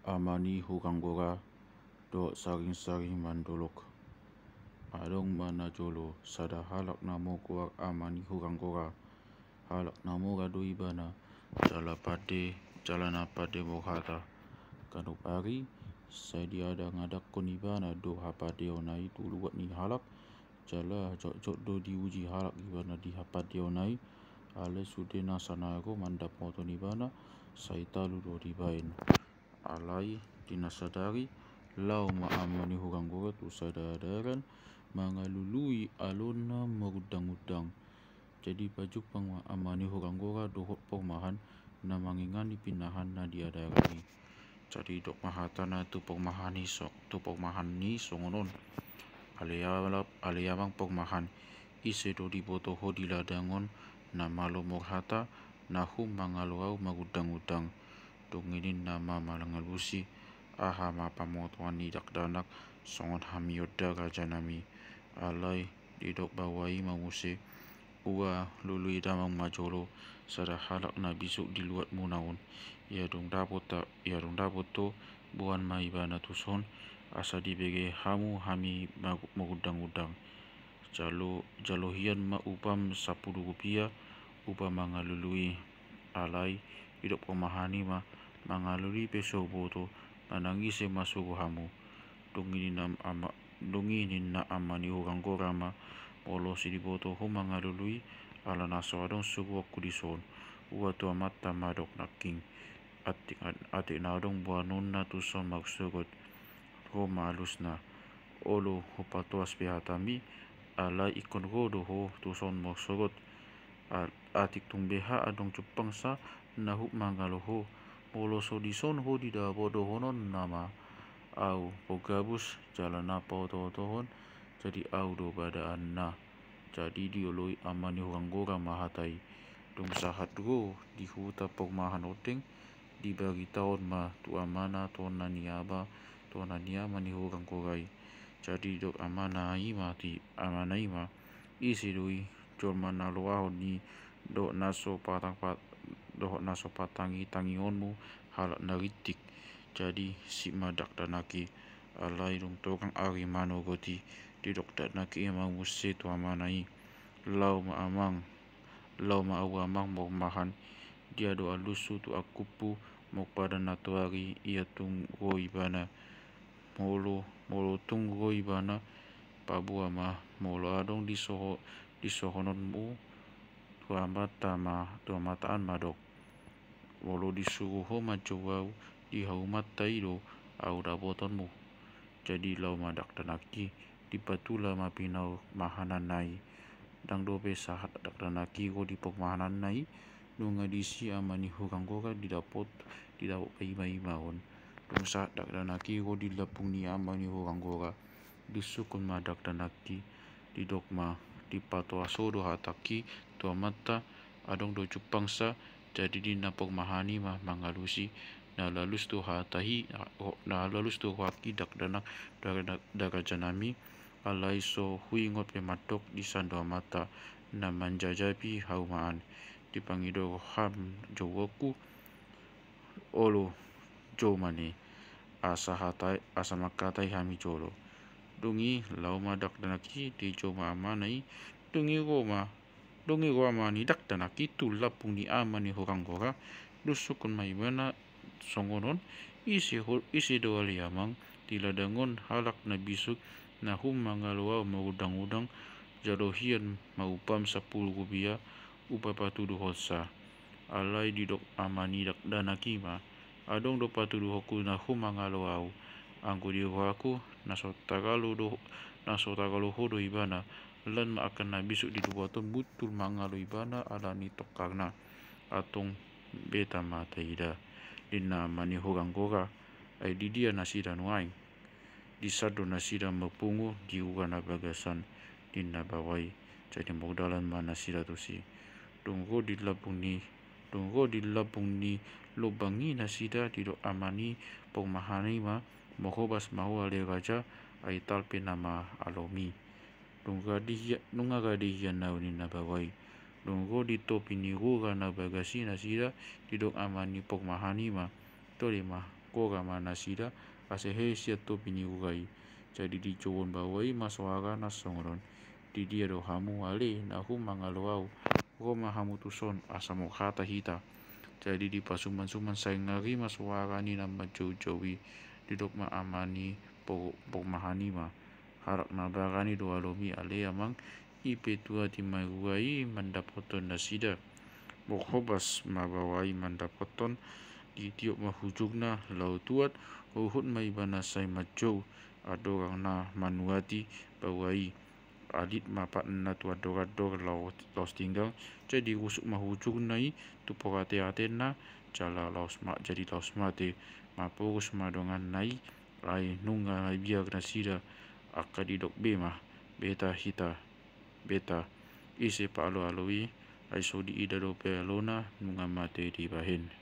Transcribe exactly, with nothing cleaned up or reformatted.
Ama ni Huranggora dohot saring-saring mandolok. Adong ma najolo sada halak na margoar Ama ni Huranggora. Halak na mora do ibana, jala pande, jala na pande marhata. Ganup ari sai diadang-adangkon ibana do hapandeon i tu luat ni halak. Jala jotjot do diuji halak ibana di hapandeon i. Alai sude na sanago mandapothon ibana, sai talu do dibaen. Alai di na sadari, laho ma Ama ni Huranggora tu sada adaran mangalului alona marundang-undang. Jadi pajumpang ma Ama ni Huranggora dohot pormahan na mangingani pinahanna di adaran i. Jadi didok ma hatana tu pormahan i so-, tu pormahan i songon on. Ale ala-, ale amang pormahan, ise do diboto ho di ladang on na malo marhata, na hum mangalo ahu marundang-undang. Dung i ninna ma mangalusi, aha ma pamotoan ni dakdanak songon hami on da rajanami. Alai didok baoa i ma muse, ua lului damang ma jolo sada halak na bisuk di luatmuna on. Ia dung dapot ta-, ia dung dapot ho, boan ma ibana tuson, asa dibege hamu hami magu-, marundang-undang. Jalo, jalo hian ma upam sampulu rupia, upa mangalului. Alai didok pormahan i ma, mangalului pe so huboto, manang ise ma suru hamu. Dung i ninna ama-, dung i ninna Ama ni Huranggora ma, molo so diboto ho mangalului, ala na so adong suruonku dison, ua tu amanta madok nangkin. Atik, atik na adong boanonna tuson marsogot. Ho ma alusna. Olo hupatoas be hatami, alai ingkon ro do ho tuson marsogot. A-, atik tung beha adong jumpangsa na hum mangalo ho. Molo so dison ho didapot dohononna ma ahu pogabus jala na paoto-otohon, jadi ahu do badaanna. Jadi dioloi Ama ni Huranggora ma hata i. Dung sahat ro di huta pormahan ondeng, dibaritahon ma tu amana tona ni ama, tona ni Ama ni Huranggora i. Jadi didok amana i ma tu amana i ma, ise do i jolma na loahon ni dohot na so patang pat-, dohot na so patangitangionmu halak na rintik. Jadi sip ma dakdanak i. Alai dung tongang ari manogot i, didok dakdanak i ma muse tu amana i, laho ma amang, laho ma ahu amang pormahan, dia do alushu tu angkuphu, molo padan na toari ia tung ro ibana. Molo, molo tung ro ibana, paboa ma, molo adong disoho-, disohononmu tu amanta ma, tu amanta an madok, molo disuru ho manjou ahu di haumanta i do ahu dapotonmu. Jadi laho ma dakdanak i, dipatula ma pinahan-pahananna i. Ndang dope sahat dakdanak i ro di pormahananna i, nunga disi Ama ni Huranggora didapot, didapot paima-imaon. Dung sahat dakdanak i ro di lambung ni Ama ni Huranggora, disukkun ma dakdanak i, didok ma, dipatoas ho do hatangki tu amanta, adong do jumpangsa. Jadi ninna pormahan i ma mangalusi, na lalus do hata i, na lalus do rohangki dakdanak, da-, da-, da rajanami, alai so huingot pe mandok disan do amanta na manjajapi hauma an. Dipangido roham jouonku, olo jou ma ne, asa hata-, asa mangkatai hami jolo. Dung i laho ma dakdanak i dijou ma amana i. Dung i ro ma, dung i ro ama ni dakdanak i tu lambung ni Ama ni Huranggora, disukkun ma ibana songon on, ise ho-, ise do ale amang di ladang on halak na bisuk na hum mangalo ahu marundang-undang, jalo hian ma upam sampulu rupia, upa patuduhonsa. Alai didok ama ni dakdanak i ma, adong do patuduhonku na hum mangalo ahu. Anggo di rohangku, na so tagal do, na so tagal ho do ibana, lan ma angka na bisuk di luat on muncul mangalo ibana ala ni tongkarna. Antong beta ma taida, ninna ama ni Huranggora. Ai di dia nasida nuaeng? Disan do nasida marpungu di rura na bagasan, ninna baoa i. Jadi mardalan ma nasida tusi. Dung ro di lambung ni, dung ro di lambung ni lombang i nasida, didok ama ni pormahan i ma, marhobas ma ho ale raja, ai talpe nama alomi. Nunga rade hian, nunga rade hian ahu, ninna baoa i. Dung ro di topi ni rura na bagas i nasida, didok ama ni pormahan i ma, tole ma, Gora ma nasida asa hehe sian topi ni gora i. Jadi dijouhon baoa i ma soara na songon on: Di dia do hamu ale na hun mangalo au? Ro ma hamu tuson asa mauliate hita. Jadi dipasumansuman sahinari ma soara ni na manjoujou i. Didok ma ama ni pormahan i ma: Halak na barani do alomi ale amang. I pe tuat i ma gora i mandapothon nasida. Borhobas ma baoa i mandapothon. Ditiop ma hujungna laho tuat. Huhut ma ibana sai manjou andorang na manuati baoa i. Alit ma patna tu andorandor laos tinggang. Jadi rusuk ma hujungna i tu porateatena jala laos ma jadi laos mate. Maporus ma donganna i. Ai nunga mabiar nasida angka didok be ma: Beta hita, beta, ise paaloalo i? Ai so diida dope alona, nunga mate dibahen.